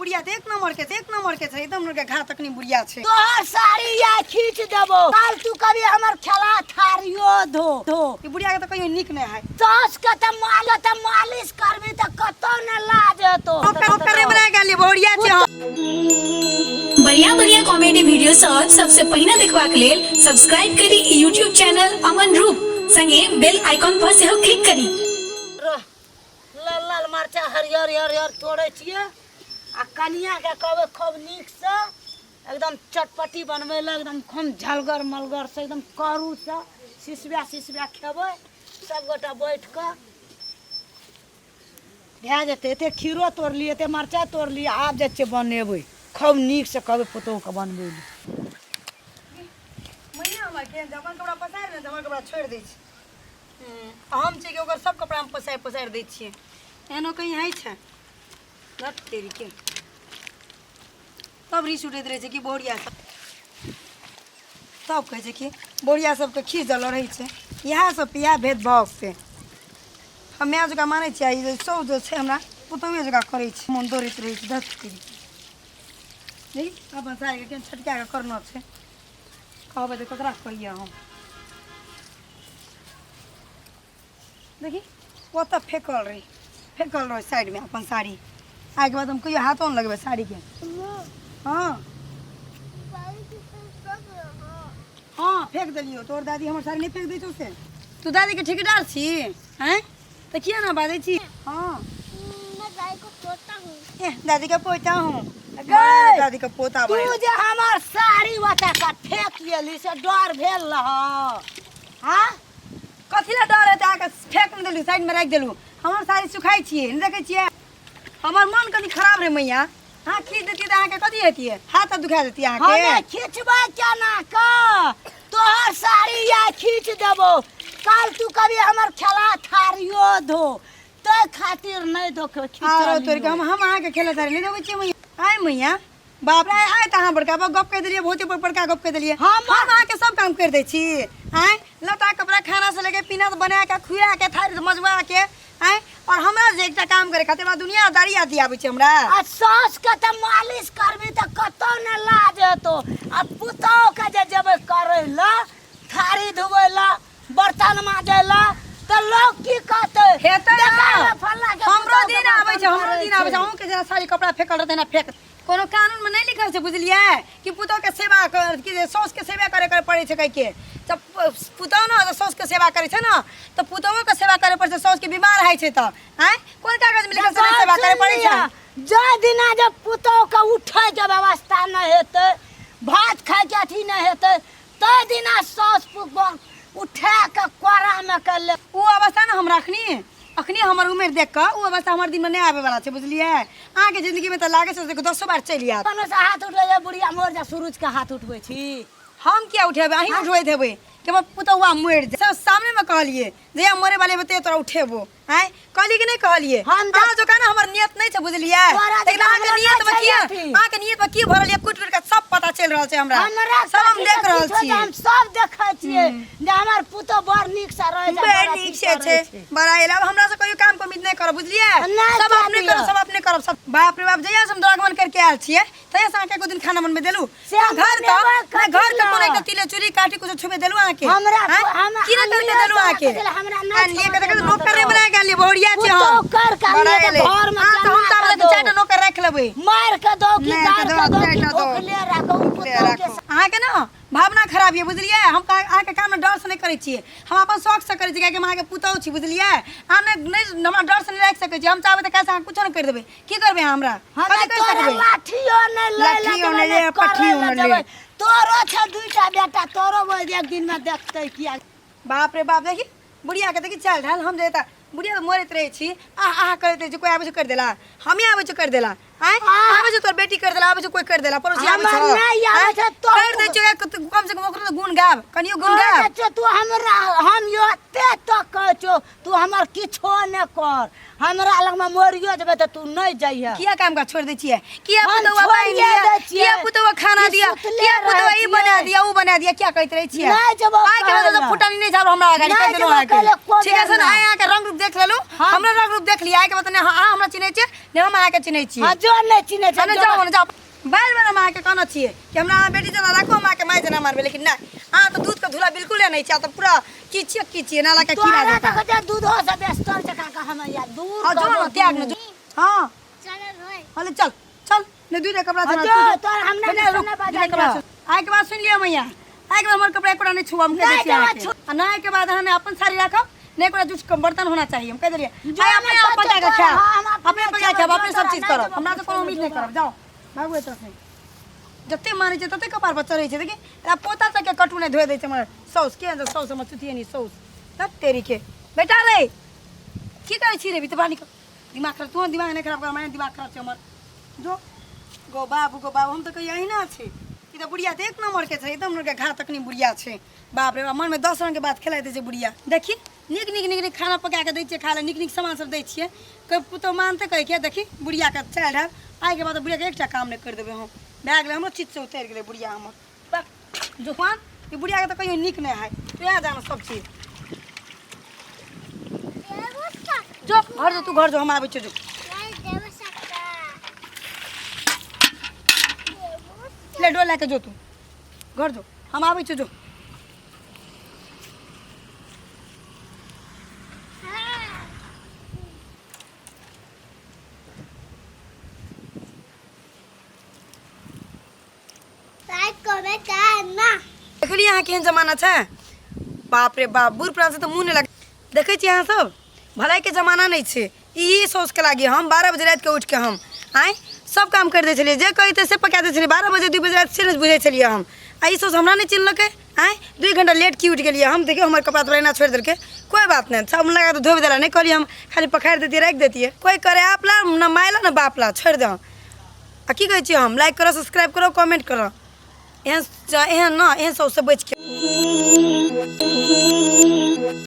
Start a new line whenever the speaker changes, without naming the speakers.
बुढ़िया तऽ एक नंबर के छै, एक नंबर के छै, एकदम के घातक नहीं बुढ़िया छै।
तोहर साड़ी या खींच देबो काल तू कभी हमर खेला थारियो धो धो।
ई बुढ़िया के तऽ कहियो नीक नहि है।
सास के तऽ माल तऽ मालिश करबी तऽ कतौ ने लाज हेतो।
ओकर ओकर नहि बना गेलियै बहुरिया छै हम।
बढ़िया बढ़िया कॉमेडी वीडियो सब सबसे पहिने देखबाक लेल सब्सक्राइब करी यूट्यूब चैनल अमन रूप संगे बेल आइकॉन पर सेहो क्लिक करी।
लाल लाल मरचा हरियर हरियर तोड़ै छियै आ कनियाके कहबै खूब नीकसँ एकदम चटपटी बनबै लए, एकदम खूब झलगर मलगरसँ एकदम करूसँ सिसबा सिसबा खेबै सबगोटा बैठ कऽ। भए जेतै। एते खीरो तोड़लियै, एते मरचाइ तोड़लियै, आब जाइ छियै बनेबै खूब नीकसँ, कहबै पुतोहुके बनबै लए।
मैया हमर केहन छै, अपन कपड़ा पसारि ने, हमर कपड़ा छोड़ि दै छै। हम छियै कि ओकर सब कपड़ा हम पसारि पसारि दै छियै। एहनो कहीं होइ छै लट तेरीके। तब रिस उठैत रहै छै कि बहुरिया सब, तब कहै छै कि बहुरिया सबके खींच दऽ लड़ै छै। इएह सब इएह भेदभाव से हम माय जकाँ मानै छियै। ई जे सब जे छै हमरा पुतोहुए जकाँ करै छै। मोन दौड़ैत रहै छै दस तेरीके। देखी अपन साड़ीके केहन छटका कऽ करना छै। कहबै तऽ ककरा कहियै हम? देखी ओतऽ फेकल रही, फेकल रहै साइडमे अपन साड़ी। आइके बाद हम कहियो हाथो नहि लगबै साड़ीके। हँ हँ, फेंक देलियौ। तोहर दादी हमर साड़ी नहि फेंक दै छौ से तू दादीके ठेकेदार छी? आँय, तऽ किया ना बाजै छी? हँ,
मैं दादी को पोता हूँ।
ए, दादी का पोता हूँ।
गै,
दादी का पोता
तू
बने।
जे हमर साड़ी ओतऽ के फेंक गेली से डर भेल रह? हाँ,
कथी लए डर हेतै? अहाँके फेंक नहि देलहुँ, साइडमे राखि देलहुँ। हमर साड़ी सुखाइ छियै, नहि देखै छियै? हमर मन कनि खराब रहै मैया। अहाँ खींच दैतियै तऽ अहाँके कथी हेतियै? हाथ हाथ दुखा दैतियै अहाँके।
हमे खींचबै केना कऽ? तोहर साड़ी या खींच देबो काल तू कभी हमर खेला थारियो धो तै खातिर नहि धो।
आरो तोर के हम अहाँके खेला थारी नहि धोबै छियै मैया। आय मैया, बाप रे, आय तऽ अहाँ बड़का गप कहि देलियै, बहुते बड़का गप कहि देलियै। हम अहाँके सब काम करि दै छी। आँय, लत्ता कपड़ा खाना से लेके पीना बना के खुआ के थारी मजबा के। आँय, और हमरा जे एकटा काम करे खातिर हमरा दुनिया दारी आदि आबै छै हमरा।
आ सास के तऽ मालिश करबी तऽ कतौ ने लाज हेतो, आ पुतोह के जे जेबै करै लए, थारी धोबै लए, बर्तन माजै लए, तऽ लोग की कहतै?
हेतै ना।
देखै लए फल्लाँ के
हमरो
पुतोह के
दिन आबै छै,
बर्तन
हमरो
करै
दिन आबै छै।
छै।
अहूँके जेना साड़ी कपड़ा फेकल रहतै ना फेक। कोनो कानूनमे नहि लिखल छै, बुझलियै, कि पुतोहके सेवा कि साउसके सेवा करे करे पड़ै छै कहिके। तऽ पुतोह ने तऽ साउसके सेवा करै छै ने, तऽ पुतोहोके सेवा करे पड़ै छै साउसके बीमार होइ छै तऽ। आँय, कोन कागजमे लिखल छै नहि सेवा करे पड़ै छै?
जाहि दिना जब पुतोहके उठैके व्यवस्था नहि हेतै, भात खाइके अथी नहि हेतै, ताहि दिना साउस उठा कऽ कोरामे के ले।
ओ अवस्था ने हमरा अखनी अखनी हमर उमेर देख कऽ ओ अवस्था हमर दिनमे नहि आबैवला छै, बुझलियै? अहाँके जिन्दगीमे तऽ लागै छै दसो बार चलि आयत।
कोनो से हाथ उठबै छै बुढ़िया मर जा, सूरज के हाथ उठबै छी।
हम किया उठेबै? अहीं उठबैत हेबै कि हमर पुतहुआ मरि जाय। सब सामनेमे कहलियै, जहिया मरे वाले हेबै तहिया तोरा उठेबो। आँय, कहलियै कि नहि कहलियै?
हम
अहाँ जकाँ ने हमर नियत नहि छै, बुझलियै?
तोरा
लेकिन
जकाँ
अहाँके
हमरा
नियत मे
नहि
की
छै अथी।
अहाँके नियत मे की भरल यऽ, कुटि कुटि कऽ सब पता चलि रहल छै हमरा।
हमरा
सब हम
कथी
देख
के
रहल
किछो
छी।
तऽ हम सब देखै छियै जे हमर पुतोह बड़ नीक से रहै छै,
बड़
बड़ अथी
नीक से
करै
छै, बड़ा एला। आब हमरा से कहियो काम के उम्मीद नहि करब, बुझलियै?
नहि
सब
कए
अपने
दिअ।
करब, सब अपने करब सब। बाप रे बाप, जहिया से हम दुरागमन करके आयल छियै तहिया से अहाँके एको दिन खाना बनबे देलू?
से हम
घर के
बनेबै
नहि, घर के
कथी
कोनो
लए?
एकटा तिले चूड़ी काटी कुछो छुबे देलू अहाँके?
हमरा
आँय?
हम
की नहि करके
आनलियै
देलू
तऽ
अहाँके?
कथी लए? हमरा नहि
आनलियै
छुबे
के देखै
देलहुँ
नौकर नहि
तऽ।
बना के आनलियै, बहुरिया छी हम।
पुतोह कर के
बड़ा
आनलियै तऽ
एलै।
घरमे
अहाँ तऽ हम
जमा
तऽ
कऽ
आब चारिटा
दो।
नौकर राखि लेबै।
मारि के दो कि
मारि के
गारि
दो,
के दो कि
चारिटा दो।
भुखले राखो
ले
पुतोह के।
राखू। अहाँके ने भावना खराब यऽ, बुझलियै? हम अहाँके काममे डरसँ नहि करै छियै, हम अपन शौकसँ करै छियै, कियाकि हम अहाँके पुतहु छी, बुझलियै? अहाँ नहि नहि हमरा डरसँ नहि राखि सकै छी। हम चाहबै तऽ काल्हिसँ अहाँ कुछो नहि करि देबै। की करबै अहाँ हमरा?
हमे
कथी करि
तोरा
सकबै?
लाठियो नहि लै लए
लाठियो
देबै,
नहि ले,
नहि करै
पट्ठियो
लए
नहि ले।
देबै। तोरो छै दुइटा बेटा, तोरो ओहि एक दिनमे देखतै किया।
बाप रे बाप, देखी बुढ़िया के, देखी चाल ढाल। हम जे तऽ बुढ़िया तऽ मरैत रहै छी, आह आह करैत रहै छी। कोइ आबै छै करि देला? हमे आबै छै करि देला? आँय, आबै छै तोर बेटी करि देला? आबै छै कोइ करि देला? पड़ोसी आबै
हमर
छै?
नहि आबै
आँय?
छै तो-
करि दै छियौ, कम से कम ओकरो तऽ गुण गाब, कनियो गुण
कहै
गाब।
छियौ तू हमरा, हम एते तक कहै छियौ तू हमर किछो नहि कर, हमरा लगमे मरियो जेबै तऽ तू नहि जइहे।
किया काम काज छोड़ि दै छियै? किया
हम
पुतौआ पानि
छोड़िए
दिया?
दै छियै।
किया पुतौआ खाना
कि
दिया?
सुतले
किया पुतौआ
रहै
ई बना
छियै।
दिया, ऊ बना दिया, किया कहैत रहै छियै?
नहि जेबौ
आइ के
कहै
बाद
लए।
फुटानी नहि झाड़ू हमरा अगाड़ी,
नहि
कहि देलहुँ
जेबौ
अहाँके।
कहै लए, को
ठीक है
बेर
ने?
नहि।
आइ अहाँके रंग रूप देख लेलहुँ,
हम-
हमरा रंग रूप देख लिअ। आइ के बाद नहि अहाँ हमरा चिन्है छियै, नहि हम अहाँके चिन्है छियै।
हँ। जो नहि चिन्है छै।
चलो जाओ जाओ। बार बार हम अहाँके कहने छियै कि हमरा अहाँ बेटी जेना राखू, हम अहाँके माय जेना मारबै, लेकिन नहि, अहाँ तऽ दूधके धुला बिल्कुले नहि छै, अहाँ तऽ पूरा की छियै की छियै नाला के कीड़ा
तोरा
जकाँ।
तऽ कहै दूधो से बेस्तर जकाँ के हम या दूर।
हाँ जो न त्याग न जो। हाँ।
चलो भाई।
हले चल चल, नहीं दुईटा कपड़ा
हाँ,
छना।
जो, तोर हम नहि
बेटा, रुक,
सुनने
दुईटा
बजाइयो।
कपड़ा छना। आइ के बाद सुन लिअ मैया, आइ के बाद हमर कपड़ा एकोटा नहीं छुआ, हम कह दै
नहि
छियै
देबै
अहाँके।
छू।
आ नहाय के बाद अहाँ ने अपन साड़ी राखब, नहि एकोटा जूठ के बर्तन होना चाहिए, हम कह देलियै।
जो
आइ अपने
नहि
आप पका के
तोरा,
खायब,
हाँ, हम अपने
अपने पका खायब,
खेबै,
अपने
जो
सब
तोरा
चीज
नहि
करब,
देबौ,
हमरा तऽ कोनो उम्मीद नहि करब। जाओ भागू एतऽ से। जते मारै छै तते कपार पर चढ़ै छै। देखी एकरा पोता सबके कटु नहि धोए दै छै हमर साउस के साउस, हमर चुतियनी साउस तब तेरी के। बेटा रे, की करै छी रे? बितबा निकल, दिमाग खराब, तू दिमाग नहि खराब कर, हमरा दिमाग खराब छै हमर। जो गो बाबू, गो बाबू, हम तऽ कहिया अहिना छै। ई तऽ बुढ़िया तऽ एक नम्बरके छै, एकदम नम्बरके घातक नहि बुढ़िया छै। बाप रे बाप, मनमे 10 रङ्गके बात खेलाइ दै छै बुढ़िया। देखी नीक नीक नीक नीक खाना पका कऽ दै छियै खाय लए, नीक नीक सामान सब दै छियै, कोइ पुतहु मानतै कहै के? देखी बुढ़ियाके चालि ढाल। आइके बाद बुढ़ियाके एकटा काम नहि करि देबै हम। भए गेलै, हमरो चित्तसँ उतरि गेलै बुढ़िया हमर। बक जुआन, ई बुढ़ियाके तऽ कहियो नीक नहि हइ, तू इएह जान सब चीज। जो घर जो, तू घर जो, हम आबै छियौ। जो ले डोल लए कऽ जो, तू घर जो, हम आबै छियौ। जो देखलियै अहाँ केहन जमाना छै? बाप रे बाप, बूढ़ पुरान से तऽ मुँह नहि लग। देखै छियै अहाँ सब, भलाइके जमाना नहि छै। ई सोचके लागी हम 12 बजे रातिके उठिके हम आँय सब काम करि दै छलियै, जे कहितै से पका दै छलियै। 12 बजे 2 बजे राति से नहि बुझै छलियै हम। आ ई सोच हमरा नहि चिन्हलकै। आँय, 2 घंटा लेट की उठि गेलियै हम? देखियौ हमर कपड़ा तपड़ा एना छोड़ि देलकै। कोइ बात नहि, सब लगा तऽ धोबि देला नहि, कहलियै हम खाली पखारि दैतियै, राखि दैतियै। कोइ करे आप ला न माय ला न बाप ला, छोड़ि दऽ। आ की कहै छियै हम, लाइक करऽ, सब्सक्राइब करऽ, कमेंट करऽ। एहन एहन ने एहन सबसँ बचिके।